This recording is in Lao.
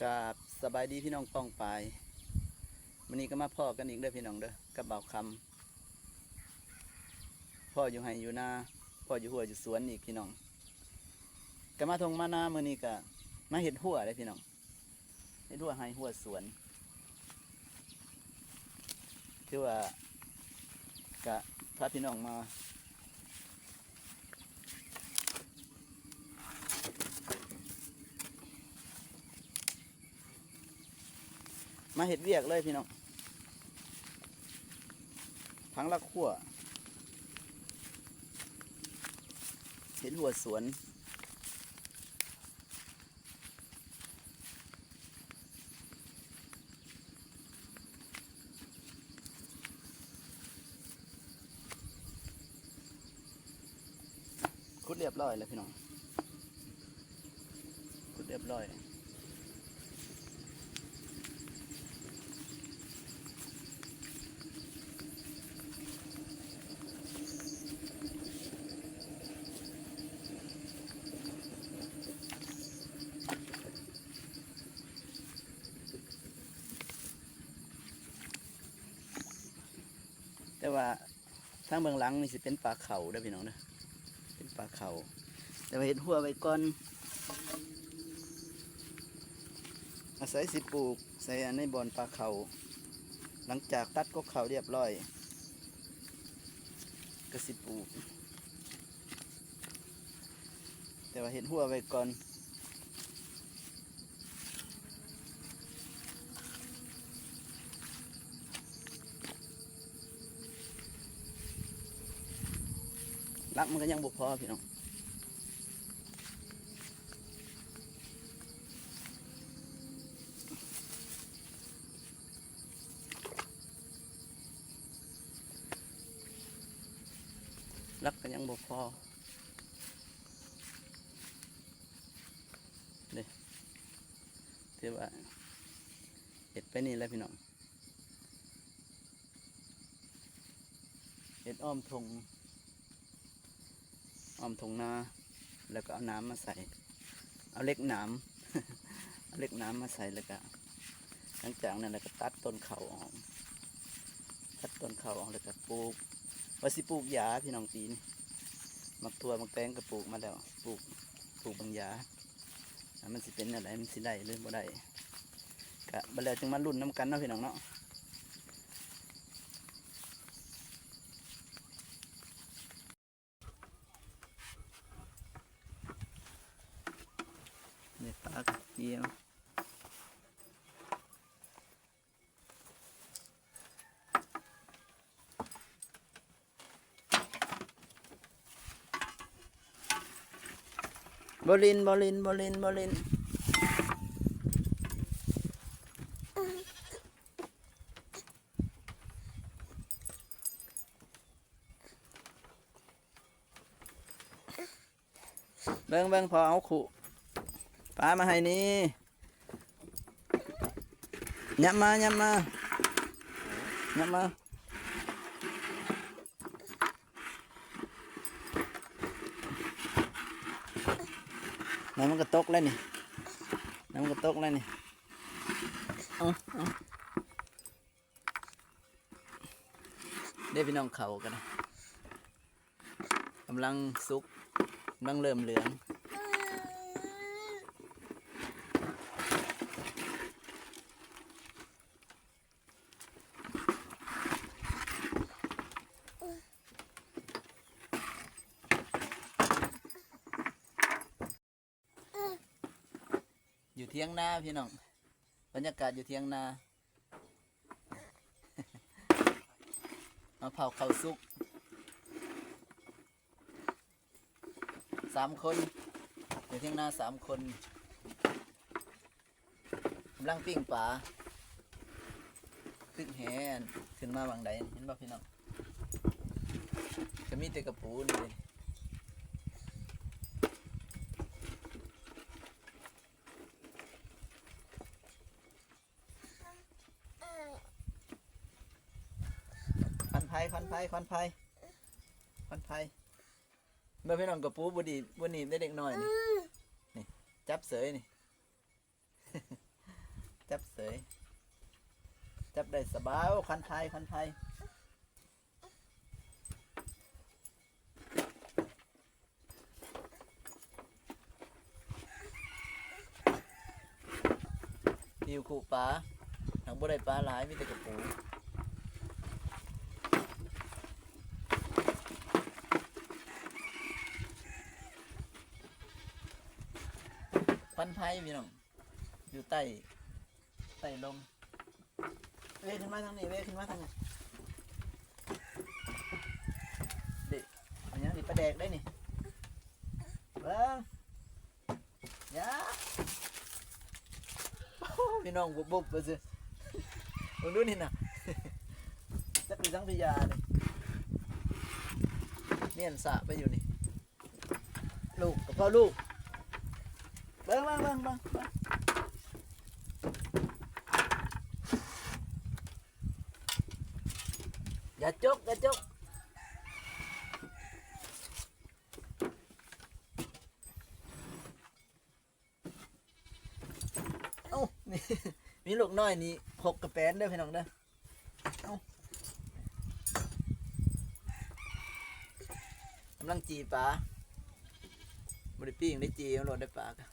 ກາບສະບາຍດີພີ່ນ້ອງປ້ອງປາຍ, ມື້ນີ້ກໍມາພໍ້ກັນອີກເດີພີ່ນ້ອງເດີ ກັບບ່າວຄຳ, ພໍ້ຢູ່ໄຮ່ຢູ່ນາ ພໍ້ຢູ່ຮົ້ວຢູ່ສວນອີກພີ່ນ້ອງ. ກໍມາທົ່ງມານາ ມື້ນີ້ກໍມາເຮັດຮົ້ວເດ້ພີ່ນ້ອງ, ເຮັດຮົ້ວໄຮ່ຮົ້ວສວນ. ຖືວ່າກະພາພີ່ນ້ອງມາ ມາເຮັດວຽກເລີຍພີ່ນ້ອງ, ພັງລັກຮົ້ວ ເຮັດຮົ້ວສວນ. ຂຸດລຽບຮ້ອຍແລ້ວພີ່ນ້ອງ, ຂຸດລຽບຮ້ອຍ. ແຕ່ວ່າທາງເບື້ອງຫຼັງນີ້ຊິເປັນປ່າເຂົ້າເດີພີ່ນ້ອງເດີ, ເປັນປ່າເຂົ້າ, ແຕ່ວ່າເຮັດຮົ້ວໄວ້ກ່ອນ. ອາໄສຊິປູກໃສ່ອັນໃນບ່ອນປ່າເຂົ້າ, ຫຼັງຈາກຕັດກົກເຂົ້າລຽບຮ້ອຍ ກໍຊິປູກ, ແຕ່ວ່າເຮັດຮົ້ວໄວ້ກ່ອນ. ຫຼັກມັນກໍຍັງບໍ່ພໍພີ່ນ້ອງ, ຫຼັກກໍຍັງບໍ່ພໍເດ້. ຖືວ່າເຮັດໄປນີ້ແຫຼະພີ່ນ້ອງ, ເຮັດອ້ອມທົ່ງ ອ້ອມທົ່ງນາ ແລ້ວກໍເອົາໜາມມາໃສ່, ເອົາເຫຼັກໜາມ ເອົາເຫຼັກໜາມມາໃສ່ ແລ້ວກໍຫຼັງຈາກນັ້ນແລ້ວກໍຕັດຕົ້ນເຂົ້າອອກ, ຕັດຕົ້ນເຂົ້າອອກ ແລ້ວກໍປູກ, ວ່າຊິປູກຢາພີ່ນ້ອງປີນີ້, ໝາກຖົ່ວໝາກແຕງກໍປູກມາແລ້ວ, ປູກ ປູກເບິ່ງຢາ ວ່າມັນຊິເປັນແນວໃດ, ມັນຊິໄດ້ຫຼືບໍ່ໄດ້, ກະບັດແລ້ວຈຶ່ງມາລຸ້ນນຳກັນເນາະພີ່ນ້ອງເນາະ. ນີ້ປາກະຈຽວ ບໍ່ຫຼິ້ນ ບໍ່ຫຼິ້ນ ບໍ່ຫຼິ້ນ ບໍ່ຫຼິ້ນ. ເບິ່ງ ເບິ່ງ ພໍ່ເອົາຄຸປາມາໃຫ້ນີ້. ຫຍັບມາ ຫຍັບມາ ຫຍັບມາ. ນ້ຳມັນກະຕົກແລ້ວນີ້ ນ້ຳມັນກະຕົກແລ້ວນີ້. ເອົາ ເອົາ ເດ້ພີ່ນ້ອງ ເຂົ້າກັນ ກຳລັງສຸກ ກຳລັງເລີ່ມເຫຼືອງ. ຢູ່ຖຽງນາພີ່ນ້ອງ ບັນຍາກາດຢູ່ຖຽງນາ ມາເຜົາເຂົ້າສຸກ ສາມຄົນ ຢູ່ຖຽງນາສາມຄົນ ກຳລັງປີ້ງປາ ຕຶກແຫຂຶ້ນມາຫວ່າງໃດ ເຫັນບໍ່ພີ່ນ້ອງ ກະມີແຕ່ກະປູນີ້ເດ້. ຄວັນໄຟ ຄວັນໄຟ ຄວັນໄຟ ຄວັນໄຟ. ເບິ່ງພີ່ນ້ອງ ກະປູບໍ່ດີ ບໍ່ໜີບເດ້ເດັກນ້ອຍນີ້ ນີ້ ຈັບເສີຍນີ້. ຈັບເສີຍ ຈັບໄດ້ສະບາຍ. ໂອ້ ຄວັນໄຟ ຄວັນໄຟ. ຕິວຄູ່ປາ ຫາກບໍ່ໄດ້ປາຫຼາຍ ມີແຕ່ກະປູ. ຄວັນໄຟພີ່ນ້ອງ ຢູ່ໃຕ້ ໃຕ້ລົມ. ເວຂຶ້ນມາທາງນີ້ ເວຂຶ້ນມາທາງນີ້. ເດ ອັນຫຍັງນີ້ ປາແດກໄດ໋ນີ້ ເບິ່ງ ຢາ ໂອ້ ພີ່ນ້ອງ ບົບໆ ວ່າຊິ ເບິ່ງດູນີ້ນະ ຈັກອີ່ສັງພິຢານີ້ ແມ່ນສະໄປຢູ່ນີ້. ລູກກະເພາະລູກ ເບິ່ງ ເບິ່ງ ເບິ່ງ ເບິ່ງ ເບິ່ງ ຢ່າຈົກ ຢ່າຈົກ. ເອົ້າ ມີ ມີລູກນ້ອຍນີ້ ຫົກກະແປນເດີພີ່ນ້ອງເດີ. ເອົ້າ ກຳລັງຈີ່ປາ ບໍ່ໄດ້ປີ້ງໄດ້ຈີ່ເອົາໂລດໄດ້ປາກະ.